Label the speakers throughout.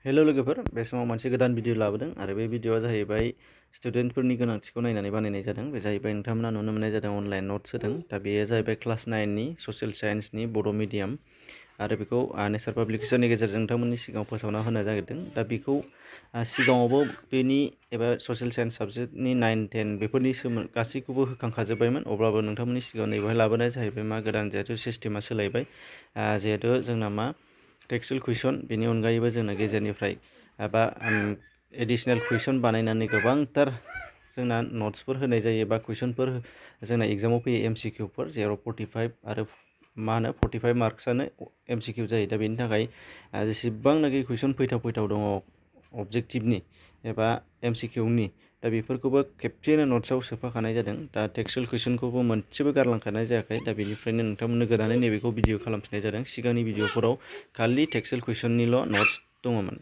Speaker 1: Hello लोगोफोर बे समाव मोनसे गोदान भिडिअ लाबोदों आरो बे भिडिअआ जाहैबाय स्टुडेन्टफोरनि गोनांथिखौ नायनानै बानायनाय जादों। बे जाहैबाय नोंथांमोना नुनो मोननाय जादों अनलाइन नट्स होदों। दा बेयो जाहैबाय क्लास 9 नि ससियेल साइन्सनि बड' मिडियाम आरो बेखौ नेचार पाब्लिकेशननि गेजेरजों नोंथांमोननि सिगाङाव फोसावना होनो नागिरदों। दा बेखौ सिगाङावबो बेनि एबा ससियेल साइन्स साबजेक्टनि 9, 10 बेफोरनि गासैखौबो होखांखाजोब्बायमोन। अब्लाबो नोंथांमोननि सिगाङाव नैबेहाय लाबोनाय जाहैबाय मा गोदान जिहेथु सिस्टेमा सोलायबाय। जिहेथु जोंना मा टेक्सुअल कुइसन बेनि अनगायैबो जोंना गेजेरनिफ्राय एबा एडिशनेल कुइसन बानायनानै गोबांथार जोंना नट्सफोर होनाय जायो बा कुइसनफोर जोंना एग्जामाव फैयो एमसिकिउफोर जेराव 45 आरो 45 मार्क्सआनो एमसिकिउ जायो। दा बेनि थाखाय जेसेबांनाखि कुइसन फैथाव दङ अबजेक्टिभनि एबा एमसिकिउनि दा बेफोरखौबो खेबसेनो नट्सआव सोफाखानाय जादों। दा टेक्सुअल कुइसनखौबो मोनसेबो गारलांखानाय जायाखै। दा बेनिफ्रायनो नोंथांमोननो गोदानै नैबेखौ भिडिअ खालामफिननाय जादों। सिगांनि भिडिअफोराव खालि टेक्सुअल कुइसननिल' नट्स दङमोन।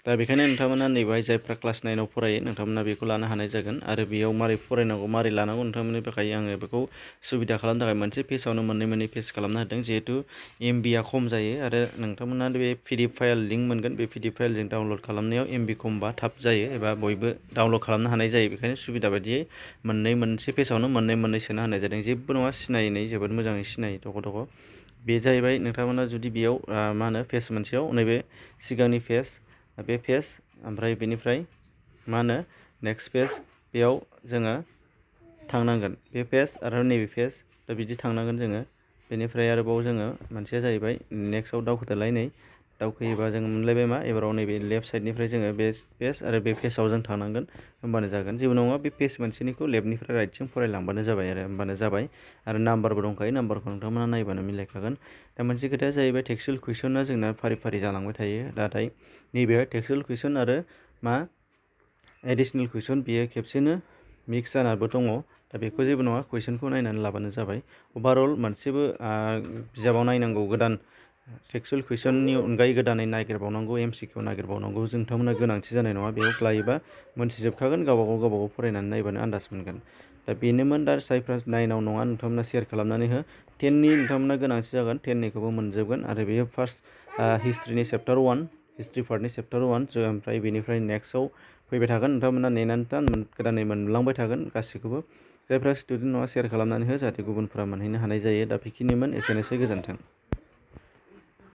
Speaker 1: दा बेखायनो नोंथांमोना नैबेहाय जायफ्रा क्लास 9आव फरायो नोंथांमोना बेखौ लानो हानाय जागोन। आरो बेयाव मारै फरायनांगौ मारै लानांगौ नोंथांमोननि थाखाय आङो बेखौ सुबिदा खालामनो थाखाय मोनसे पेजआवनो मोननै पेज खालामना होदों। जिहेतु एमबिआ खम जायो आरो नोंथांमोना बे पिडिएफ फाइल लिंक मोनगोन। बे पिडिएफ फाइलजों डाउनलड खालामनायाव एमबि खमबा थाब जायो एबा बयबो डाउनलड खालामनो हानाय जायो। बेखायनो सुबिदा बायदियै मोनसे पेजआवनो मोननै सोना होनाय जादों। जेबो नङा, सिनायै जोबोद मोजाङै सिनायो दग' बे जाहैबाय नोंथांमोना जुदि बेयाव पेज मोनसेयाव नैबे सिगांनि पेज बे पेज ओमफ्राय बेनिफ्राय नेक्स्ट पेज बेयाव जोङो थांनांगोन। बे पेज आरो नैबे पेज दा बिदि थांनांगोन जोङो। बेनिफ्राय आरोबाव जोङो मोनसेया जाहैबाय नेक्स्टआव दावखोदोलाय नै दावखोयोबा जोङो मोनलायबाय मा एबाराव नैबे लेफ्ट साइडनिफ्राय जोङो बे पेज आरो बे पेजाव जों थांनांगोन। होमबानो जागोन, जेबो नङा। बे पेज मोनसेनिखौ लेफ्टनिफ्राय राइटसिम फरायलांबानो जाबाय आरो होमबानो जाबाय। आरो नाम्बारबो दंखायो, नाम्बारखौ नोंथांमोना नायबानो मिलायखागोन। दा मोनसे खोथाया जाहैबाय टेक्सुअल कुइसना जोंना फारि जालांबाय थायो। नाथाय नैबेहाय टेक्सुअल कुइसन आरो एडिशनेल कुइसन बेयो खेबसेनो मिक्स जानाबो दङ। दा बेखौ जेबो नङा, कुइसनखौ नायनानै लाबानो जाबाय। अभारअल मोनसेबो बिजाबाव नायनांगौ गोदान टेक्सुअल कुइसननि अनगायै गोदानै नागिरबावनांगौ, एमसिकिउ नागिरबावनांगौ नोंथांमोना गोनांथि जानाय नङा। बेयाव लायोबा मोनथिजोबखागोन, गावबागाव फरायनानै नायबानो आन्दाज मोनगोन। दा बेनोमोन। दा जायफ्रा 9आव नङा नोंथांमोना शेयार खालामनानै हो। 10नि नोंथांमोना गोनांथि जागोन, 10निखौबो मोनजोबगोन। आरो बेयो फार्स्ट हिस्ट्रिनि चेप्टार 1, हिस्ट्रि पार्टनि चेप्टार 1 ओमफ्राय बेनिफ्राय नेक्स्टआव फैबाय थागोन। नोंथांमोना नेनानै था, गोदानै मोनलांबाय थागोन गासैखौबो। जायफ्रा स्टुडेन्ट नङा शेयार खालामनानै हो जाहाथे गुबुनफ्रा मोनहैनो हानाय जायो। दा बेखिनिमोन, एसेनोसै, गोजोन्थों।